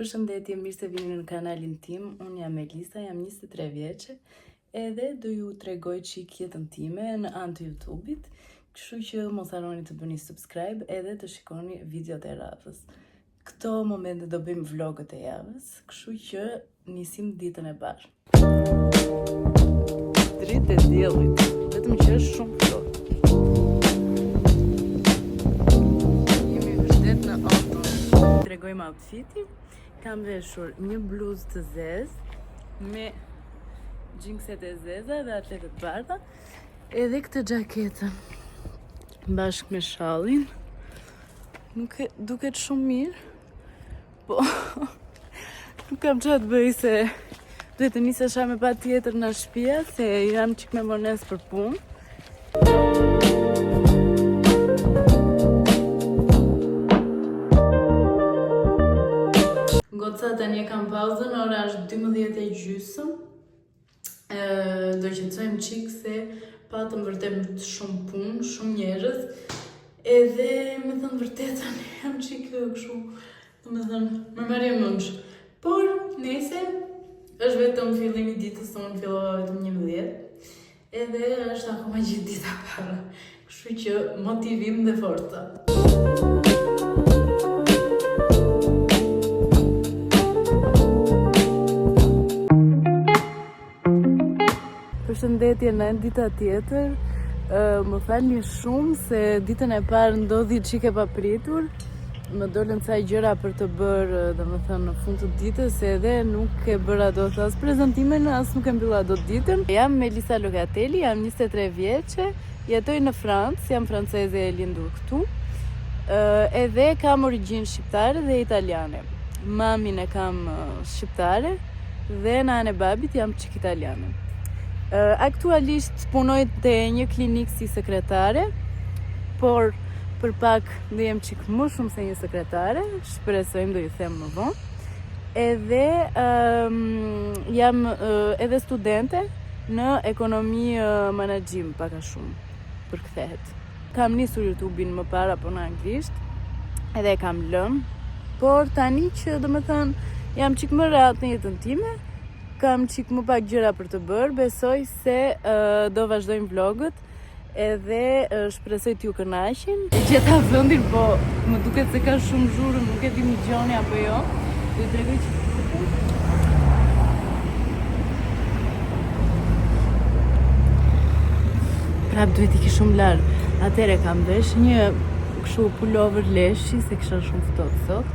Përshëndetje, mirë se vini në kanalin tim. Unë jam Elisa, jam 23 vjeçe, edhe do ju tregoj çik jetën time në anë të YouTube-it, kështu që mos harroni të bëni subscribe edhe të shikoni videot e radhës. Këto momente do bëjmë vlogët e javës, kështu që nisim ditën e parë. Dritë e diellit, vetëm që është shumë ftohtë. Jemi vërtet në autumn. Tregojmë outfitin. Kam veshur një bluzë të zezë me xhinset e zeza dhe atletet e bardha. Edhe këtë xhaketën bashkë me shallin. Nuk e duket shumë mirë. Po, nuk kam ça të bëj se duhet të nisesha me patjetër nga shpia, se jam çik me vonesë për punë. Goca tani e kam pauzën, ora është 12 e gjysëm. Do qetësojmë çik se patëm vërtet shumë punë, shumë njerëz. Edhe me thënë vërtetën, jam çik kështu, domethënë, me marrje mendsh. Por, nese, është vetëm fillimi i ditës, unë fillova vetëm 11, edhe është akoma gjithë dita para. Kështu që motivim dhe forca. Përshëndetje nga dita tjetër. Më falni shumë se ditën e parë ndodhi çik e papritur. Më dolën ca gjëra për të bërë, domethënë në fund të ditës edhe nuk e bëra dot as prezantimin, as nuk e mbylla dot ditën. Jam Melisa Locatelli, jam 23 vjeçe, Jetoj në Francë, jam franceze e lindur këtu. Edhe kam origjinë shqiptare dhe italiane. Mamin e kam shqiptare dhe në anën e babit jam çik italiane. Aktualisht punoj te një klinikë si sekretare, por për pak do jem çik më shumë se një sekretare, shpresojmë do ju them më vonë. Edhe um, jam uh, edhe studente Në ekonomi menaxhim pak a shumë përkthehet. Kam nisur YouTube-in më para po në anglisht, edhe e kam lënë, por tani që domethënë jam çik më rehat në jetën time, kam çik më pak gjëra për të bërë, besoj se uh, do vazhdojmë vlogët Edhe shpresoj t'ju kënaqin. E gjeta vendin, po më duket se ka shumë zhurmë, nuk e di më dëgjoni apo jo. Do ju tregoj që Prap duhet iki shumë larg. Atëherë kam vesh një kështu pulover leshi se kisha shumë ftohtë sot.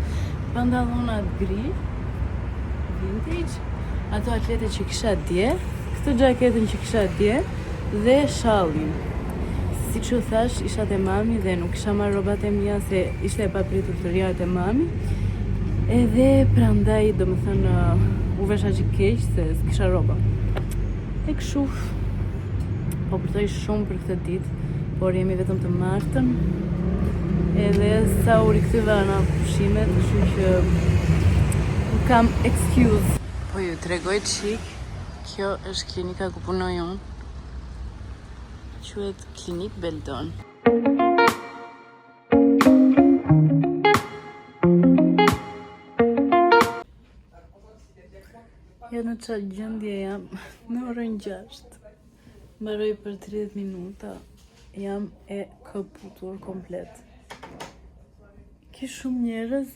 Pantallonat gri vintage, ato atlete që kisha dje, këtë xhaketën që kisha dje dhe shallin. Siç ju thash, isha te mami dhe nuk kisha marrë rrobat e mia se ishte e papritur të rrija te mami. Edhe prandaj, domethënë, u vesha çik keq se s'kisha rroba. E kështu po përtoj shumë për këtë ditë, por jemi vetëm të martën. Edhe sa u rikthyva nga pushimet, kështu që nuk kam excuse. Po ju tregoj çik Kjo është klinika ku punoj unë. Quhet Klinik Beldon. Ja në ça gjendje jam në orën 6. Mbaroj për 30 minuta. Jam e këputur komplet. Ki shumë njerëz.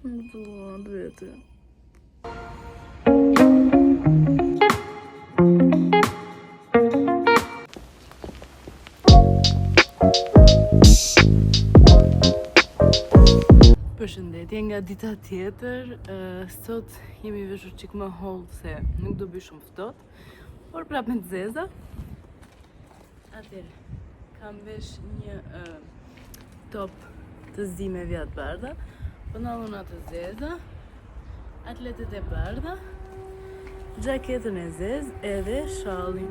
Nuk dua të vete. Përshëndetje nga dita tjetër. Sot jemi veshur çik më hollë se nuk do bëj shumë ftohtë, por prapë me të zeza. Atëherë, kam vesh një uh, top të zi me vija të bardha, pantallona të zeza, atletet e bardha, xhaketën e zezë edhe shallin.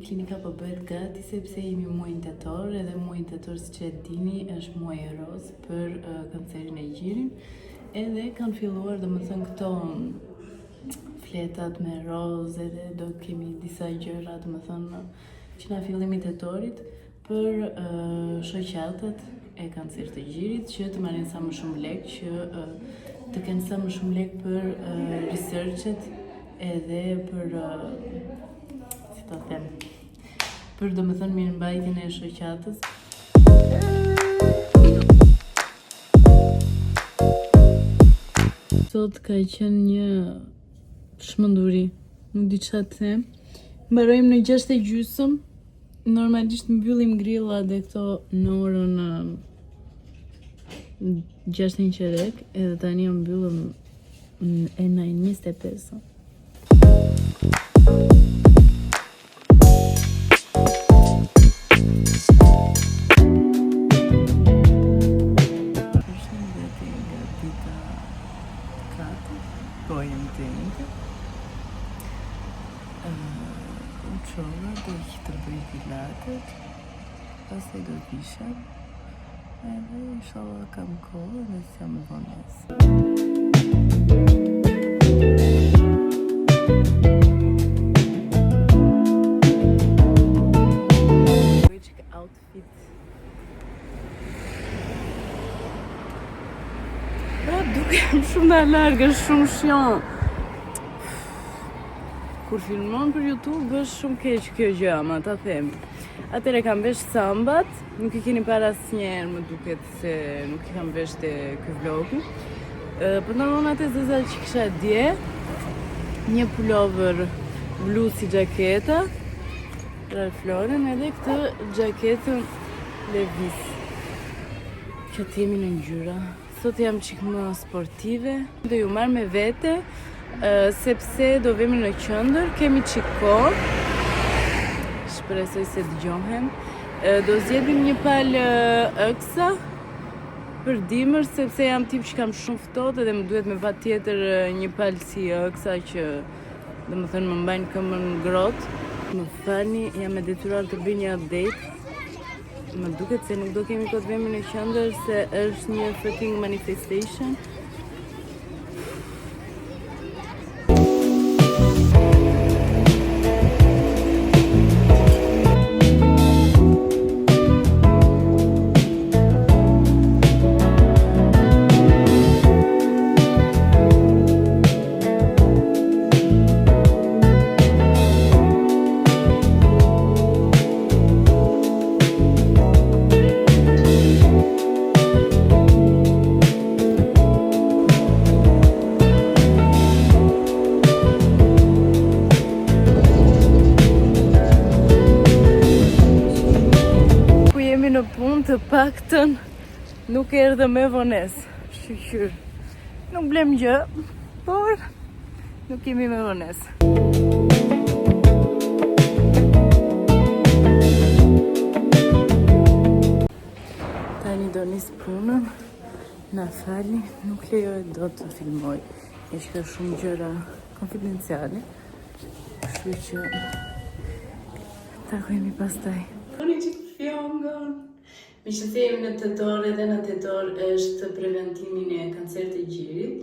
Klinika po bëhet gati sepse jemi muajin tetor edhe muaji tetor siç e dini është muaji rozë për uh, kancerin e gjirit. Edhe kanë filluar domethënë këto fletat me rozë edhe do kemi disa gjëra domethënë që nga fillimi i tetorit për uh, shoqatat e kancerit të gjirit që të marrin sa më shumë lek që uh, të kenë sa më shumë lek për uh, researchet edhe për uh, si ta them për domethënë mirëmbajtjen e shoqatës. Sot ka qenë një çmenduri, nuk di çfarë të them. Mbarojmë në 6 e gjysëm, normalisht mbyllim grillat dhe këto në orën 6 e një çerek, edhe tani e mbyllëm e në 25. Përshëndetje nga dita 4, po jam të enjte. U çova, do që të bëj pilatet, pastaj do vishem, edhe inshallah kam kohë dhe s'jam me vonesë. Bëj outfit. Pra dukem shumë nga larg, është shumë shion. Kur filmon për YouTube është shumë keq kjo gjë, ama ta them. Atëherë kam vesh sambat, nuk i keni parë asnjëherë, më duket se nuk i kam vesh te ky vlogu. Pantallonat e zeza që kisha dje, një pullover blu si xhaketa, Ralph Lauren edhe këtë xhaketën Levi's. Që të jemi në ngjyra. Sot jam çik më sportive. Do ju marr me vete, sepse do vemi në qendër, kemi çik kohë. Shpresoj se dëgjohem. Do zgjedhim një palë ëksa për dimër, sepse jam tip që kam shumë ftohtë edhe më duhet me patjetër një palë si ëksa që domethënë më mbajnë këmbën ngrohtë. Më falni, jam e detyruar të bëj një update. Më duket se nuk do kemi kohë të vemi në qendër se është një fucking manifestation. Ku jemi në punë të paktën nuk erdhëm me vonesë. Shyqyr. Nuk blem gjë, por nuk jemi me vonesë. Tani do nis punën, na falni, nuk lejohet dot të filmoj, e që ka shumë gjëra konfidenciale, kështu që takohemi pastaj. Unë që fjongon. Meqenëse jemi në tetor edhe në tetor është preventimin e kancerit të gjirit,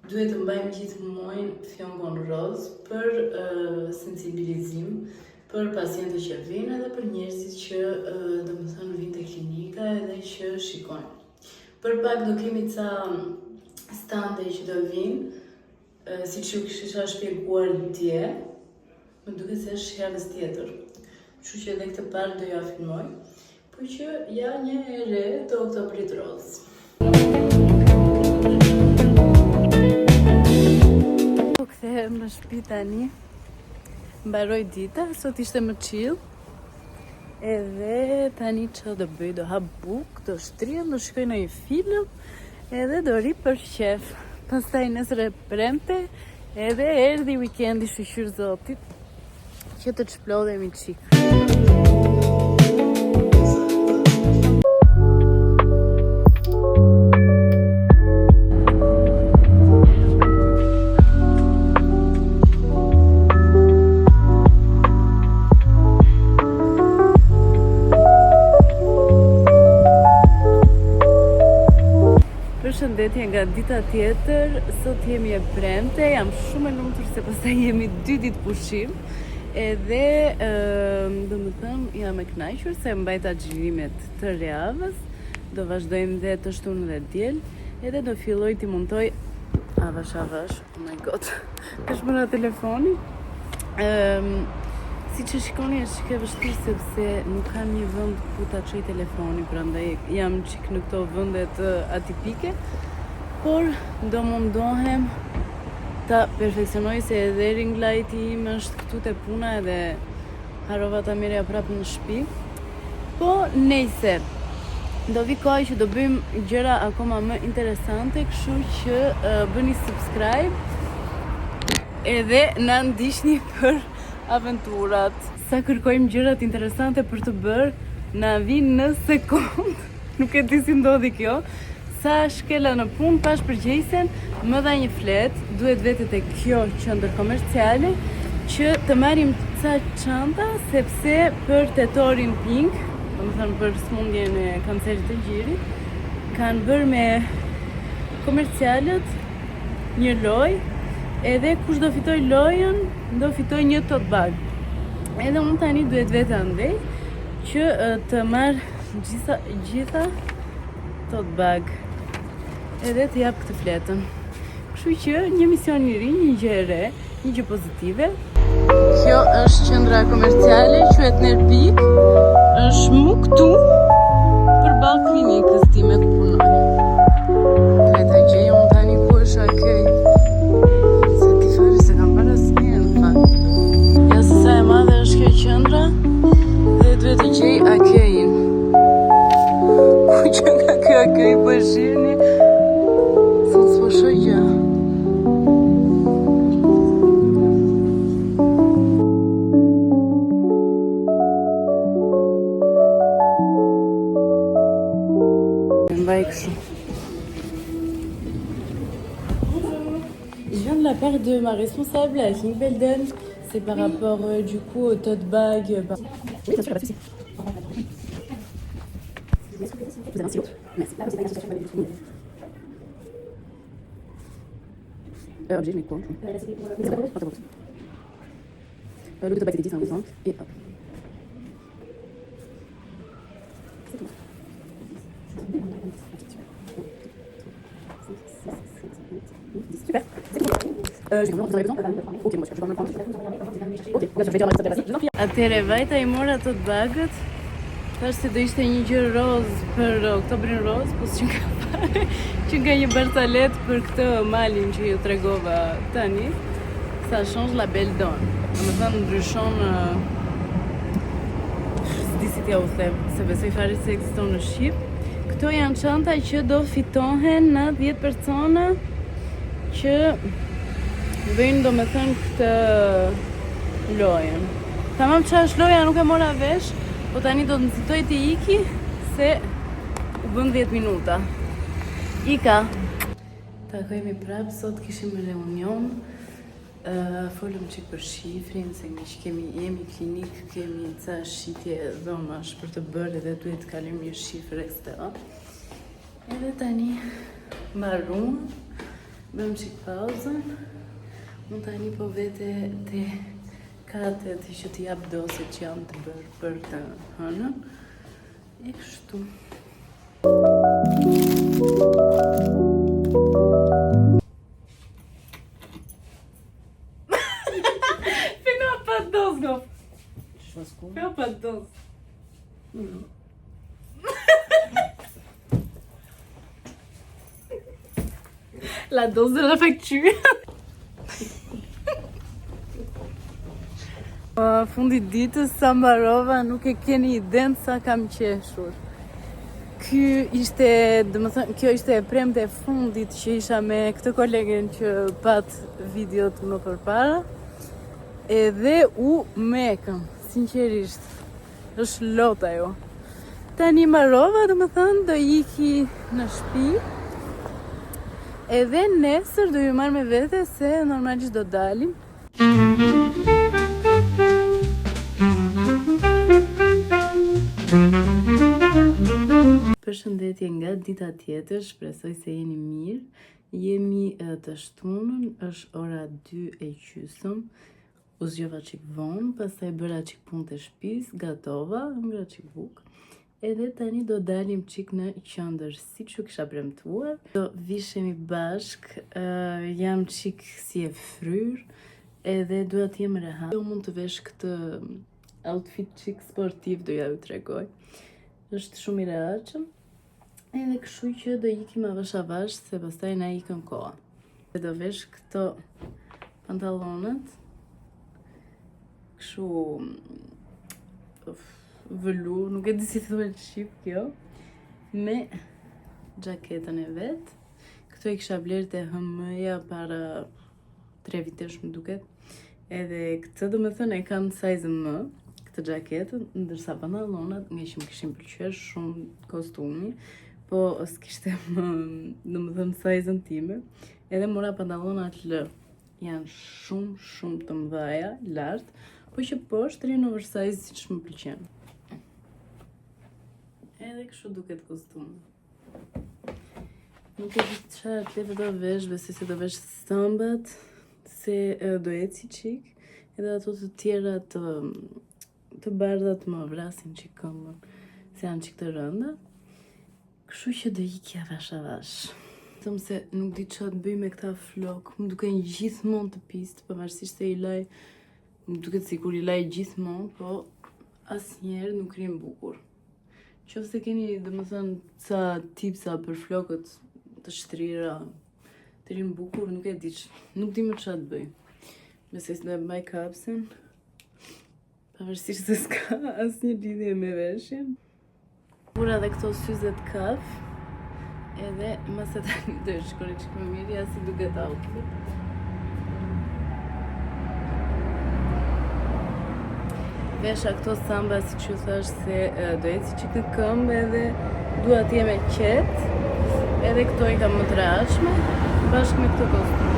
duhet të mbajmë gjithë muajin fjongon roz për uh, sensibilizim, për pacientët që vinë edhe për njerëzit që uh, domethënë vinë te klinika edhe që shikojnë. Për pak do kemi ca stande që do vinë, uh, siç ju kisha shpjeguar dje, Më duket se është javës tjetër. Kështu që edhe këtë part do jua filmoj. Po që ja një e re të oktobrit roz. Po kthehem në shtëpi tani. Mbaroi dita, sot ishte më chill. Edhe tani ça do bëj, do ha bukë, do shtrihem, do shikoj ndonjë film, edhe do rri për qef. Pastaj nesër e premte, edhe erdhi weekendi shyqyr zotit, që të çplodhemi çik. Përshëndetje nga dita tjetër, sot jemi e premte, jam shumë e lumtur se pastaj jemi dy ditë pushim, edhe domethënë jam e kënaqur se mbajta xhirimet tërë javës, do vazhdojmë dhe të shtunë dhe diel, edhe do filloj t'i montoj avash avash, oh my god, Tash më ra telefoni. Ëm siç e shikoni është çik e vështirë sepse nuk kam një vend ku ta çoj telefonin, prandaj jam çik në këto vendet atipike. Por do mundohem ta perfeksionoj se edhe ring light-i im është këtu te puna edhe harrova ta merrja prapë në shtëpi. Po nejse, do vi koha që do bëjmë gjëra akoma më interesante, kështu që uh, bëni subscribe edhe na ndiqni për aventurat. Sa kërkojmë gjërat interesante për të bërë, na vijnë në sekondë. Nuk e di si ndodhi kjo. Sa shkela në punë, pash përgjegjësen, më dha një fletë, duhet vete te kjo qendër komerciale, që të marrim ca çanta, sepse për tetorin pink, domethënë për sëmundjen e kancerit të gjirit, kanë bërë me komercialët një lojë, edhe kush do fitojë lojën, do fitojë një tote bag. Edhe unë tani duhet vete andej, që të marr gjitha, gjitha tote bag edhe të jap këtë fletën. Kështu që një mision i ri, një gjë e re, një gjë pozitive. Kjo është qendra komerciale, quhet Nerpik. Është mu këtu përballë klinikës time ku punoj. Duhet ta gjej unë tani ku është akej. S'e di fare s'e kam parë asnjëherë në fakt. Ja se sa e madhe është kjo qendra dhe duhet të gjej akejin. Ku qenka ky akej po e shihni? Sot s'po shoh gjë. Mbaj kështu. Je viens de la part de ma responsable à Clinique Belden. C'est par rapport euh, du coup au tote bag. Euh, Oui, bien sûr, pas de souci. Vous avez un stylo Merci. Euh, objet, je mets quoi Euh, le tote bag c'était 10, 1, 5, et hop. C'est tout. Super, c'est tout. Euh, j'ai vous avez besoin Ok, moi je vais me le prendre. Ok, bien sûr, je vais dire à ma je vous en prie. Atëherë vajta i mora tote bagët Thashë se do ishte një gjë rozë për oktobrin rozë, po s'qenka fare Qenka një barcaletë për këtë malin që ju tregova tani Ça change la belle donne Domethënë ndryshon S'di si t'ja u them, se besoj fare se ekziston në Shqip Këto janë çanta që do fitohen në 10 persona që bëjnë domethënë këtë lojën. Tamam ça është loja nuk e mora vesh, po tani do të nxitoj të iki se u bën 10 minuta. Ika. Takohemi prapë, sot kishim reunion. Uh, folëm çik për shifrin, se meqë kemi, jemi klinikë, kemi ca shitje dhomash për të bërë dhe duhet të kalojmë një shifër ekstra. Edhe tani mbaruam, bëmë çik pauzën. Unë tani po vete te katet që t'i jap dosjet që janë të bërë për të hënën. E kështu. Fais-nous un pas de danse, gros. Je fasse quoi Fais un pas de danse. La danse de la facture. Fundi ditës sa mbarova, nuk e keni idenë sa kam qeshur. Ky ishte, domethënë, kjo ishte e premte e fundit që isha me këtë kolegen që patë videot më përpara. Edhe u mekëm, sinqerisht. Është lot ajo. Tani mbarova, domethënë, do iki në shtëpi. Edhe nesër do ju marr me vete se normalisht do dalim. Përshëndetje nga dita tjetër, shpresoj se jeni mirë. Jemi të shtunën, është ora 2 e gjysëm. U zgjova çik vonë, pastaj bëra çik punë të shtëpisë, gatova, hëngra çik bukë. Edhe tani do dalim çik në qendër, siç ju kisha premtuar. Do vishemi bashk, jam çik si e fryrë, edhe dua të jem rehat. Jo mund të vesh këtë outfit çik sportiv, do ja ju tregoj. Është shumë i rehatshëm. Edhe kështu që do ikim avash avash se pastaj na ikën koha. E do vesh këto pantallonat. Kështu uf, vëlu, nuk e di si thuhet shqip kjo, me xhaketën e vet. Këto i kisha blerë te H&M-ja para 3 vitesh më duket. Edhe këtë do me thënë e kam size M, këtë xhaketën, ndërsa pantallonat, nga që më kishin pëlqyer shumë kostumi, po s'kishte më, do me thënë size-ën time, edhe mora pantallonat L. Janë shumë, shumë të mëdhaja, lart, po që poshtë rrinë oversize siç më pëlqen. Edhe kështu duket kostumi. Nuk e di çfarë atlete do vesh, besoj se do vesh sëmbat, se do eci çik, edhe ato të tjera të bardhat më vrasin çik këmbën, se janë çik të rënda. Kështu që do iki avash avash. Thëm se nuk di çfarë të bëj me këta flok, më duken gjithmonë të pistë, pavarësisht se i laj, më duket sikur i laj gjithmonë, po asnjëherë nuk rrinë bukur. Qoftë se keni, do më thënë, ca tipsa për flokët të shtrira, të rinë bukur, nuk e di nuk di më çfarë të bëj. Besoj se do e mbaj kapsen, pavarësisht se s'ka asnjë lidhje me veshjen. Vura dhe këto syzet kaf, edhe mbase tani do e shikoni çik më mirë, ja si duket outfit. Vesha këto samba si që thash se do eci çik në këmbë edhe dua të jem e qetë. Edhe këto i kam më të rehatshme, bashkë me këtë kostum.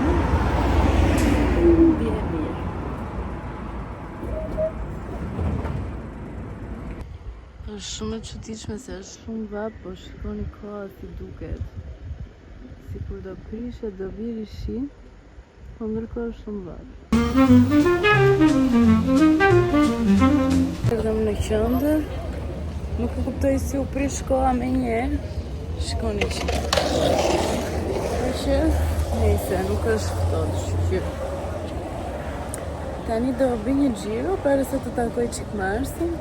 Ndihem mirë. Është shumë e çuditshme se është shumë vapë, po shikoni koha si duket. Sikur do prishet, do viri shi. Po ndërkohë është shumë vapë. Erdhëm në qendër. Nuk e kuptoj si u prish koha me njëherë. Shikoni që. Po që, nejse, nuk është ftohtë, shyqyr. Tani do bëj një xhiro para se të takoj çik Marsin.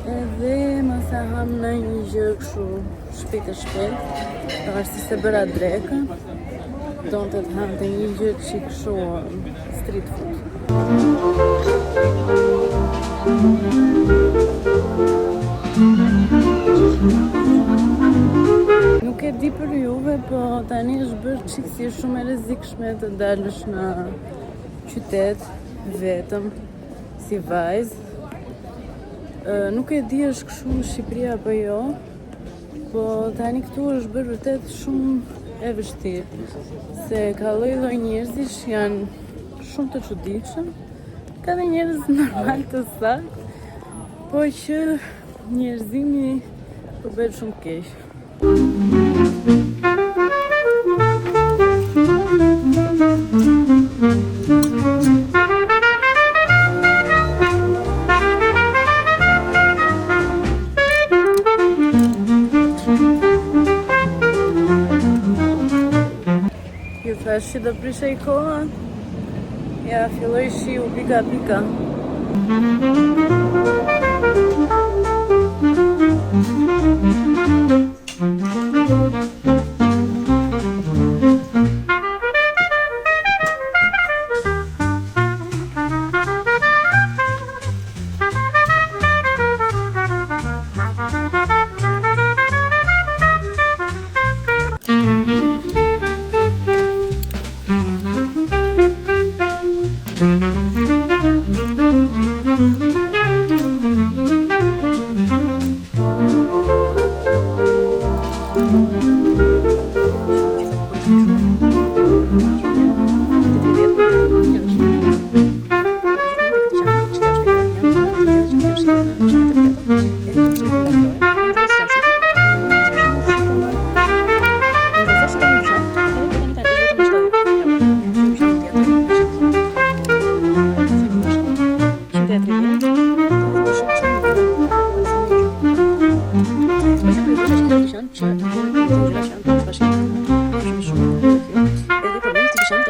Edhe mos e ham në një gjë kështu shpejt e shpejt. Pavarësisht se bëra drekën, donte të hante një gjë çik kështu street food. Nuk e di për juve, po tani është bërë çik si shumë e rrezikshme të dalësh në qytet vetëm si vajzë. Nuk e di është kështu në Shqipëri apo jo, po tani këtu është bërë vërtet shumë e vështirë, se ka lloj-lloj njerëzish janë shumë të çuditshëm, ka dhe njerëz normal të saktë, po që njerëzimi po bëhet shumë keq. Ju thash që do prishej koha. Ja, filloi shiu pika pika.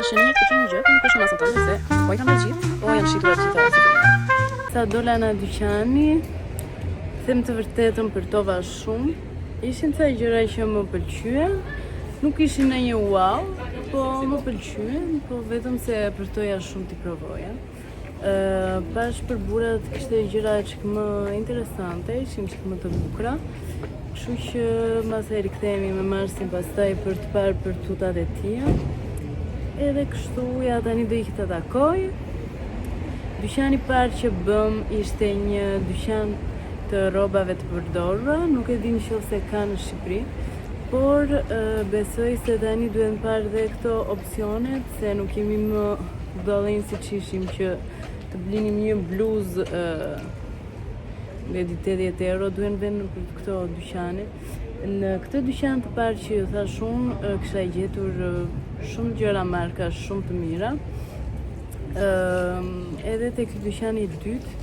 Tash një të pëlqen një gjë, po nuk është në masën tënde se po i kam bërë gjithë, po janë shitur të gjitha si Sa dola nga dyqani, them të vërtetën përtova shumë. Ishin ca gjëra që më pëlqyen, nuk ishin në një wow, po më pëlqyen, po vetëm se përtoja shumë t'i provoja. Ë pash për burrat kishte gjëra çik më interesante, ishin çik më të bukura. Kështu që mbase rikthehemi me Marsin pastaj për të parë për tutat e tija. Edhe kështu ja tani do iki ta takoj. Dyqani i parë që bëm ishte një dyqan të rrobave të përdorura, nuk e di nëse ka në Shqipëri, por besoj se tani duhen parë dhe këto opsionet, se nuk jemi më budallenj siç ishim që të blinim një bluzë me 80 euro, duhen vënë për këto dyqane. Në këtë dyqan të parë që ju thash unë, kisha gjetur shumë gjëra marka shumë të mira. Edhe te ky dyqani i dytë,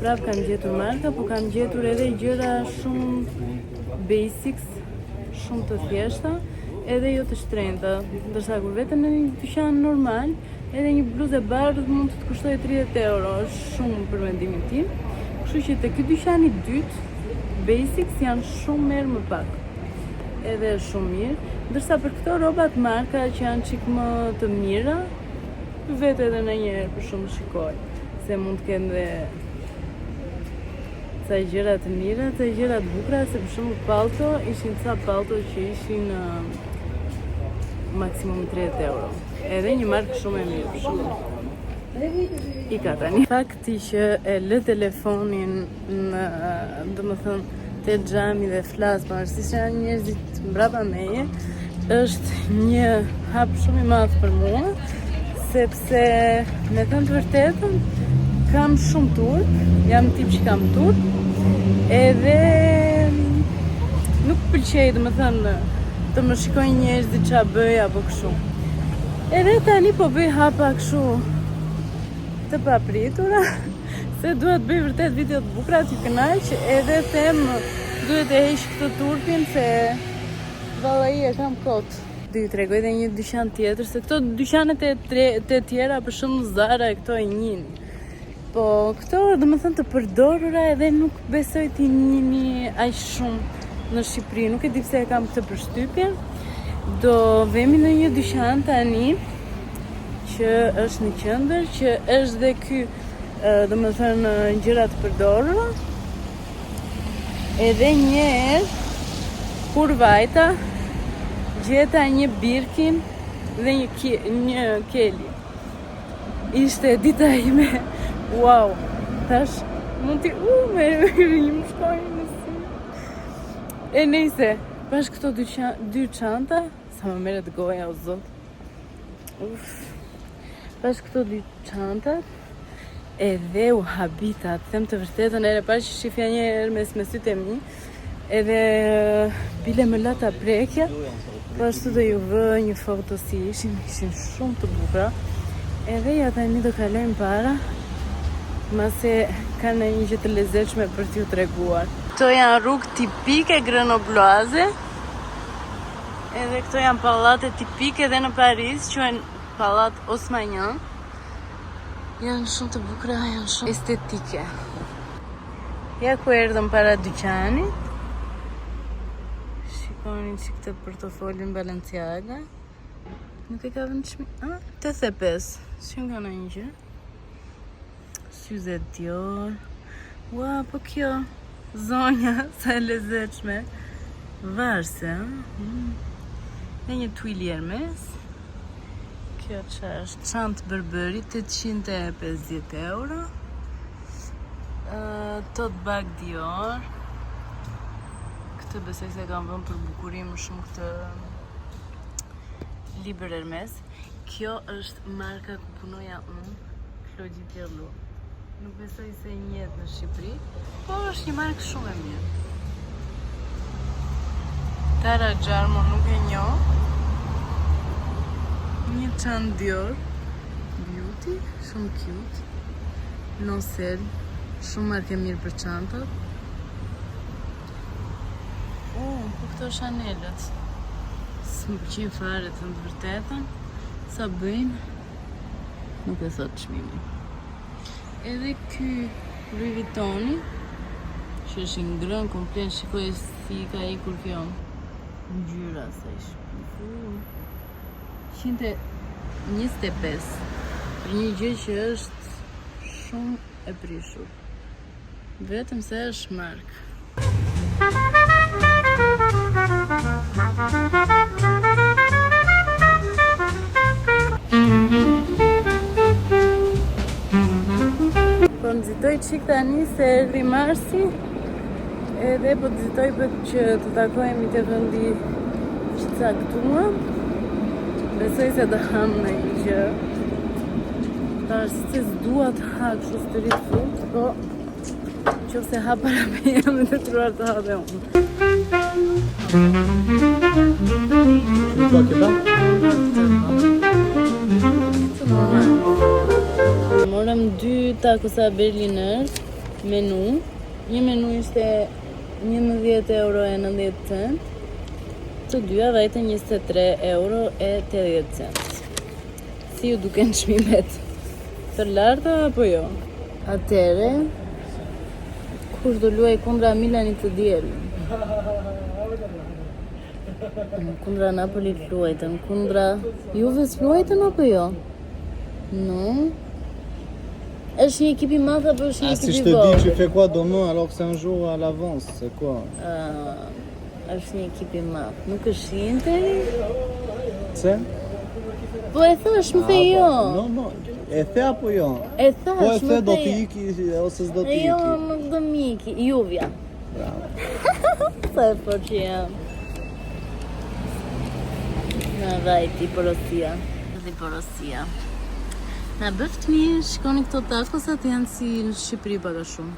prap kam gjetur marka, po kam gjetur edhe gjëra shumë basics, shumë të thjeshta, edhe jo të shtrenjta. Ndërsa kur vete në një dyqan normal, edhe një bluzë e bardhë mund të të kushtojë 30 euro, është shumë për mendimin tim. Kështu që te ky dyqan i dytë, basics janë shumë herë më pak. Edhe është shumë mirë. Ndërsa për këto rrobat marka që janë çik më të mira, vetë edhe në njëherë për shumë shikoj, se mund të kenë dhe ca gjëra të mira, ca gjëra të bukura, se për shembull pallto, ishin ca pallto që ishin uh, maksimum 30 euro. Edhe një markë shumë e mirë, për shembull. Ika tani. Fakti që e lë telefonin në, domethënë, te xhami dhe flas, pavarësisht se janë njerëzit mbrapa meje, është një hap shumë i madh për mua, sepse me thënë të vërtetën, kam shumë turp, jam tip që kam turp, edhe nuk pëlqej, domethënë, të më shikojnë njerëzit ça bëj apo kështu. Edhe tani po bëj hapa kështu të papritura, se dua të bëj vërtet video të bukura, t'ju kënaq, edhe them duhet të heq këtë turpin se vallahi e kam kot. Do ju tregoj edhe një dyqan tjetër, se këto dyqanet e tre, të tjera, për shembull Zara e këto e njihni. Po këto domethënë të përdorura edhe nuk besoj t'i njihni aq shumë në Shqipëri, nuk e di pse e kam këtë përshtypje. Do vemi në një dyqan tani që është në qendër, që është dhe ky, domethënë gjëra të përdorura. Edhe një herë kur vajta gjeta një Birkin dhe një një Kelly. Ishte dita ime. Wow. Tash mund t'i u me një më shkojnë në sy. E nejse, pash këto dy, dy çanta, sa më merret goja o zot. Uf. Pash këto dy çantat edhe u habita, të them të vërtetën, herë e parë që shifja një Hermes me sytë e mi, edhe bile më la ta prekja, po ashtu do ju vë një foto si ishin, ishin shumë të bukura, edhe ja tani do kalojmë para, mase ka ndonjë gjë të lezetshme për t'ju treguar. Këto janë rrugë tipike grenobloaze, edhe këto janë pallate tipike dhe në Paris, quhen pallat Haussmannian. Janë shumë të bukura, janë shumë estetike. Ja ku erdhëm para dyqanit. Shikoni që këtë portofolin Balenciaga. Nuk e ka vënë çmi... Ah, 85. Si nga në një gjë. Syze Dior. Ua, po kjo. Zonja, sa e lezetshme. Varse, a? Mm. Dhe një twilly Hermes. Kjo që është çantë Burberry, 850 euro. Uh, tote bag Dior. Këtë besoj se kam vënë për bukurim shumë këtë libër Hermes. Kjo është marka ku punoja unë, Claudie Pierlot. Nuk besoj se njihet në Shqipëri, po është një markë shumë e mirë. Tara Jarmo nuk e njoh. Një çantë Dior. Beauty, shumë cute. Nosel, shumë markë e mirë për çantat. Oh, po këto Chanelët. S'më pëlqejnë fare të të vërtetën. Sa bëjnë? Nuk e thot çmimin. Edhe ky Louis Vuittoni, që është i ngrënë komplet, shikoj si ka ikur kjo ngjyra sa i shpifu. 125. Për një gjë që është shumë e prishur. Vetëm se është markë. Po nxitoj çik tani se erdhi Marsi edhe po nxitoj për që të takohemi te vendi që caktuam. Besoj se do ham ndonjë gjë. Pavarësisht se s'dua të ha kështu street food, po qoftë se ha para meje jam e detyruar të ha dhe unë. Po, ke ba? Morëm dy takosa Berliner menu. Një menu ishte 11 euro e 90 cent. Të dyja vajtën 23 euro e 80 cent. Si ju duken çmimet? Të larta apo jo? Atëre, kush do luaj kundra Milanit të dielën? Kundra Napolit luajtën, kundra Juves luajtën apo jo? No. Është një ekip i madh apo është një Ah, si ekip je i te dis, vogël? tu fais quoi demain alors que c'est un jour à l'avance C'est quoi Ah, është një ekip i madh. Nuk është Interi? Pse? Po e thash, më the jo. No, no. E the apo jo? E thash, Po e më the do the të iki ose s'do të Jo, iki. nuk do më iki. Juvja. Bravo. Sa e fortë që jam. Na vajti porosia. Dhe porosia. Na bëft mirë, shikoni këto tacosat janë si në Shqipëri pak a shumë.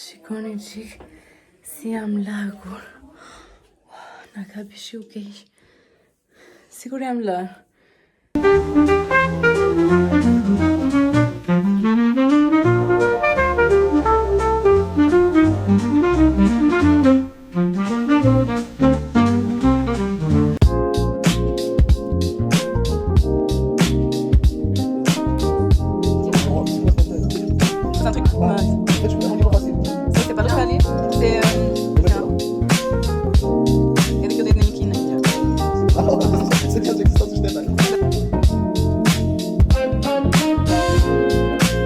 Shikoni çik si jam lagur. Na kapi shiu keq. Sigur jam lërë. C'est un truc. C'est pas le C'est. Edhe kjo do jetë në një kinë gjë. Se ka që kësta të shteta.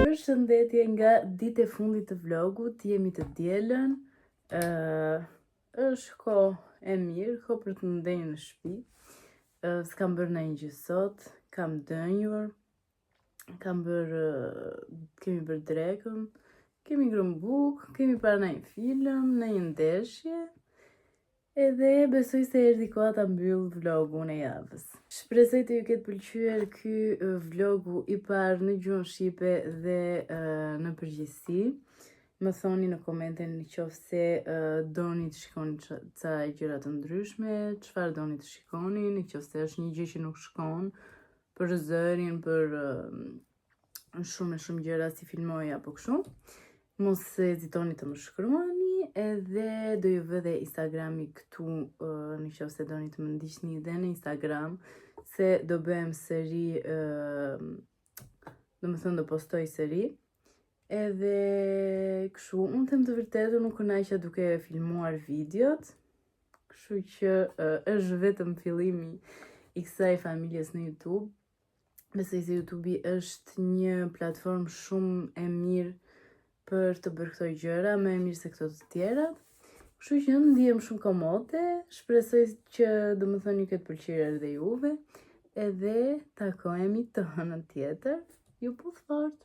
Përshëndetje nga ditë e fundit të vlogut, jemi të dielën. Ë është kohë e mirë, kohë për të ndenjur në shtëpi. Ë s'kam bërë ndonjë gjë sot, kam dënjur, kam bërë kemi bërë drekën, kemi ngrënë bukë, kemi parë ndonjë film, ndonjë ndeshje. Edhe besoj se erdhi koha ta mbyll vlogun e javës. Shpresoj të ju ketë pëlqyer ky vlogu i parë në gjuhën shqipe dhe në përgjithësi. Më thoni në komente në qoftë se doni të shikoni ca gjëra të ndryshme, çfarë doni të shikoni, në qoftë se është një gjë që nuk shkon për zërin, për shumë e shumë gjëra si filmoj apo kështu. Mos hezitoni të më shkruani, edhe do ju vë dhe Instagrami këtu në qoftë se doni të më ndiqni dhe në Instagram, se do bëhem sëri, do më thënë do postoj sëri. Edhe kështu, unë them të vërtetën, nuk kënaqa duke filmuar videot, kështu që është vetëm fillimi i kësaj familjes në YouTube. Besoj se YouTube-i është një platformë shumë e mirë për të bërë këto gjëra, më e mirë se këto të tjerat. Kështu që ndihem shumë komode, shpresoj që do më thoni këtë pëlqyer edhe juve, edhe takohemi të hënën tjetër. Ju puth fort!